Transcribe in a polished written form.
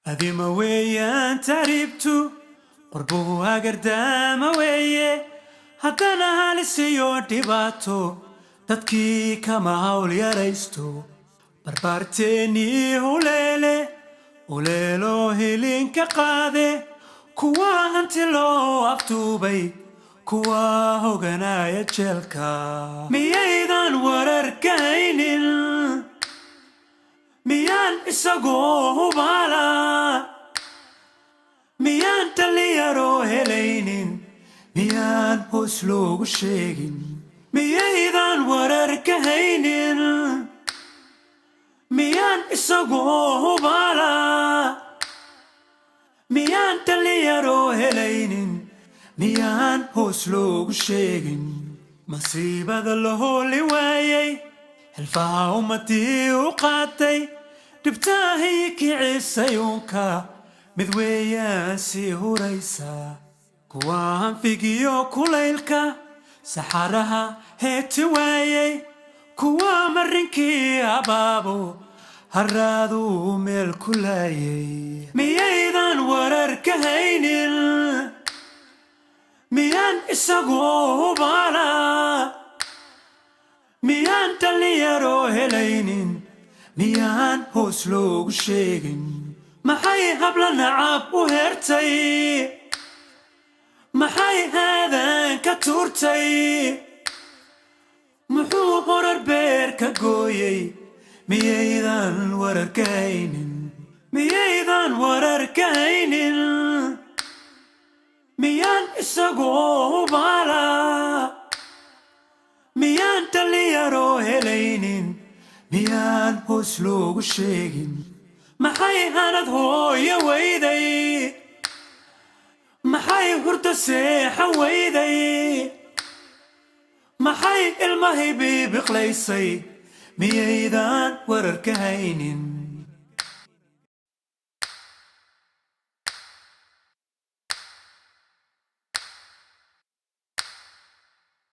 Adima weeyaan tahriibtu, qurbuhu hagardaama weeye, haddana halisiyo dhibaato dadkii kama hawl yaraysto. Barbaarteennii huleele huleelo hilinka qaade, kuwa hanti loo afduubay, kuwa hoganaya jeelka, miyaydan wararka haynin? Miyaan isagoo hubaala? Miyaan dhallinyaroo helaynin? Miyaan hoos loogu sheegin? Miyaydan wararka haynin? Miyaan isagoo hubaala? Miyaan dhallinyaroo helaynin? Miyaan hoos loogu sheegin? Masiibada la hooli waayey, xilfaha ummadii u qaatay, dhibtaahii kicisay uunka mid weeyaan sii huraysa, kuwa hanfigiyo kulaylka saxaraha heeti waayey, kuwa marinkii abaabo haraaduu meel ku laayay, miyaydan wararka haynin? Miyaan isagoo hubaala? Miyaan dhallinyaroo helaynin? Miyaan hoos loogu sheegin? Maxay habla nacab u heertay? Maxay haadan ka tuurtay? Muxuu horar beer ka gooyey? Miyaydan wararka haynin? Miyaydan wararka haynin? Miyaan isagoo hubaala? Miyaan dhallinyaroo helaynin? Miyaan hoos loogu sheegin? Maxay hanad hooyo weyday? Maxay hurda seexa weyday? Maxay ilmahay biibiqlaysay? Miyaydan wararka haynin?